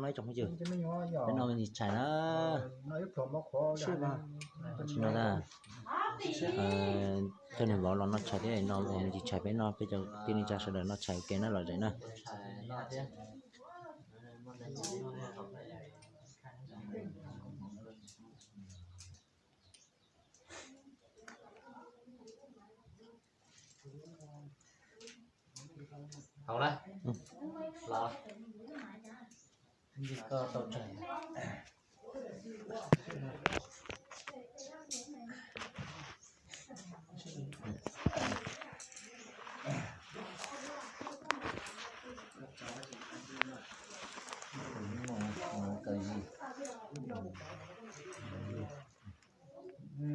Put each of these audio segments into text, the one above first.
Peb tsoom phooj ywg, peb noj me ntsis tshais na. Tsis no, coj niag vauv los noj tshais thiab, no me ntsis tshais peb noj, peb cov tij neej tsa sawv daws noj tshais ua ke na, lom zem na. Hauv na, los, koj tau tsawg?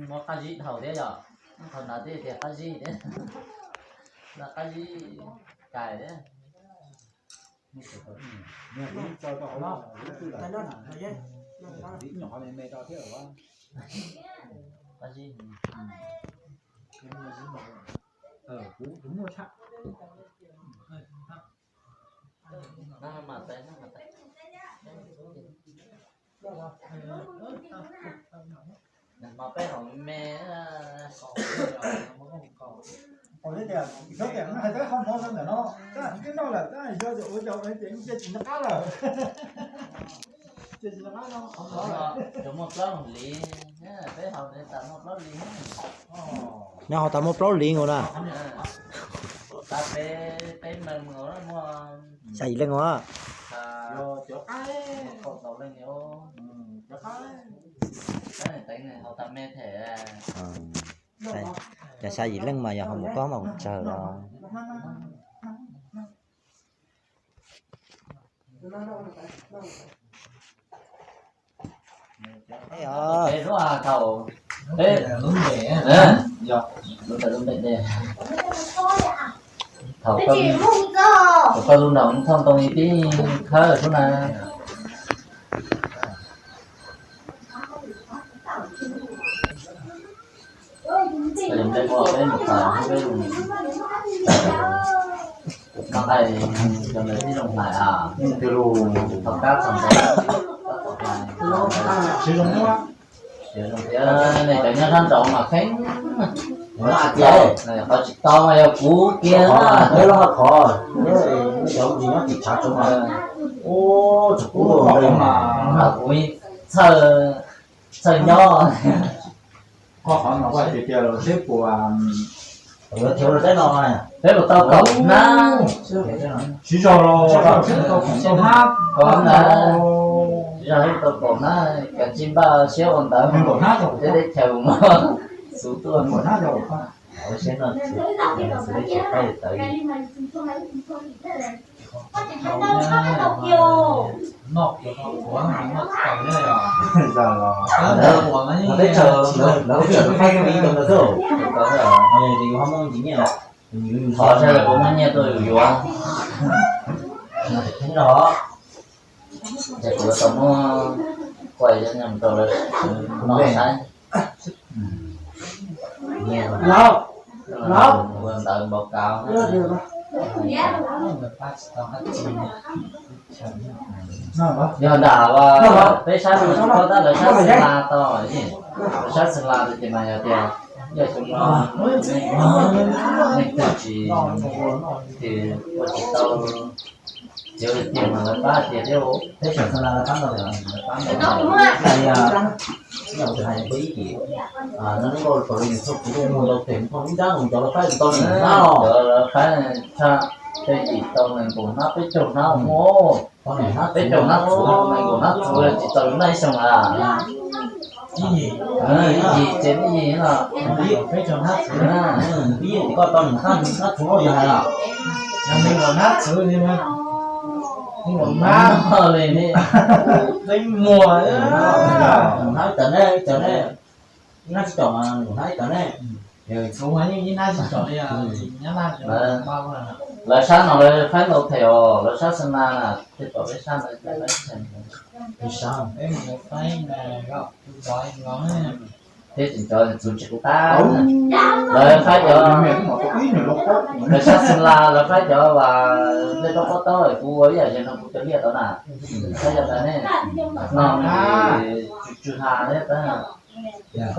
Muaj qab zib dhau thiab yom, thaum ntawd twb tias qab zib thiab, qab zib kais thiab. Qab zib. Mas peb hom me, cov muaj plaub hlis, peb hom tas muaj plaub hlis. Nyob hauv tas muaj plaub hlis nkaus na. Xya yim leej os. Cov xya yim leej mas yog hauv mus kob mas kuv tsawg los. Thaum koj lub nram thooj ntoo ib tib khawb xwb na. Nqaij cov ntawd tib zoo hlais, thaum kab thaum ntawd. Siav zoo thiab, nej cov nyob sab nraud mas kheev. Qhov tsis tau mas yog kuv kiag na. Qhov, qhov, qhov kuv txhawj, txhawj nyob. Koj qhov no koj hais tias los seb puas, peb puas tau kaum hnab. Siv zog los seb puas tau kaum hnab. Kaum hnab, siv zog seb puas tau kaum hnab, kav tsij npaj siab ua ntawv. Kaum hnab, teb chaws mus xub tuaj. Kaum hnab, noj, noj tsis tau thiab yog. Teb chaws lawv twb tsis faib peb ib co ntawd xwb. Yus ho muaj ntsis nyiaj, thov seb lawv puas muaj nyiaj tuaj yus yuav. Theej no, ces kuv tau muab quaj cov nyob rau lawv no saib. Ua ntawv npau kav. Yog nram peb sab no tsis paub tab lawv sab Xeev Las tau, lawv sab Xeev Las ces mas yog tias yog xyoo no neeg twg tsis, ces ua tsis tau, ces tias mas lawv pab tias thiab. Peb sab Xeev Las lawv pab ntau, lawv pab ntau. Cov lawv pab tshaj, tej yim tau nees nkaum hnab peb caug hnab mus. Peb caug hnab txhuv, nees nkaum hnab txhuv tsis tau noj ib xyoo na. Ib yim ces ib yim no. Peb caug hnab txhuv, ib yim koj tau nees nkaum hnab txhuv yog hais los? Nees nkaum hnab txhuv, nees nkaum hnab li ne. Peb muag hnab ib tawm ne, ib tawm ne. Ib hnab tsib caug mas nees nkaum hnab ib tawm ne. Txhuv mas yeej ib hnab tsib caug li. Lawv sab no lawv faib ntau them os, lawv sab Xeev Las na, tej tom peb sab no. Thiab tseem cov txuv ntsis kuv tab, lawv faib cov, lawv sab xeev las lawv faib cov uas dej pob pob taub, kuv ua ib yam li no kuv cov liaj tau na, faib cov ntawd ne, no tsw ha thiab tab. Tias,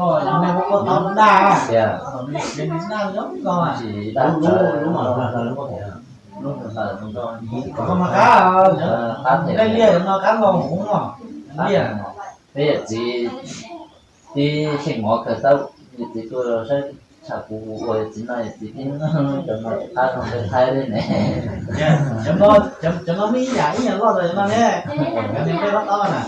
peb yawm txiv tib xyeej mov kawg tau, yawm txiv tuaj saib tshaj kuv ua yawm txiv no, yawm txiv tib cov no tsis qab zoo peb thaib li ne. Cov no muaj ib yam ib yam loj rau no ne, cov niag peb loj tob na,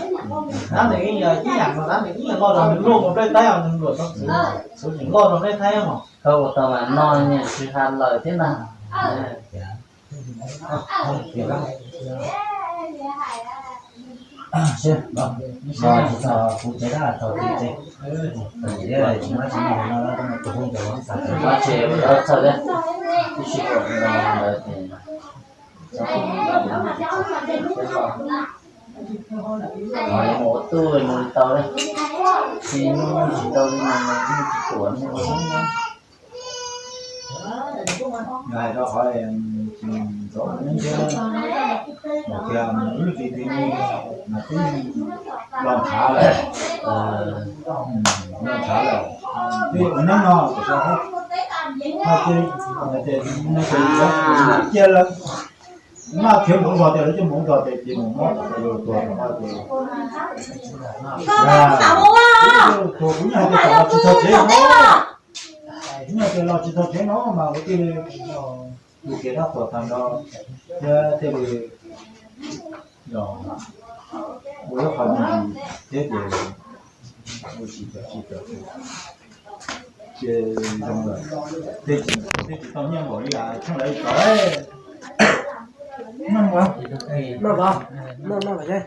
dab ntawd yeej yog ib yam no, dab ntawd ib yam loj rau nws luaj mus peb thaib os, nws luam tau txwv, txwv tseem loj rau peb thaib os. Koj ua tau mas noj niag tsw ha lawm thiab na. Kuv tsev dab tau txiv tsev, tsis muaj tsis muaj no tus phooj ywg los xav txog txhawj thiab, ib sij huam no ntawd ces mus ua tuj mus li tau li, tsis hnub tsis tau li no tsis tuam hnub ua hnub. Yog hais rau qhov tsis ntxov neeb thiab, tias lub txiv txiv mas twb los ntshav lawm, los ntshav lawm, twb ua neeb no, cia lawm, noj khiav mus zog tias lawv coj mus zog tias ces mus mob tom tus tuag rau qhov ces, tuag kuv yeej hais tias los tsis txog tsev no, kuv yeej hais tias los tsis txog tsev no mas kuv thiaj li tus kev dab tuag tag nrho thiab thiaj li los ua ib qho me ntsis thiab ces ua tsis tau tsis tau ces zoo lawm, thiaj tsis tau nyiaj npaum li Tsheej lawv tau. Noj, noj, noj, noj.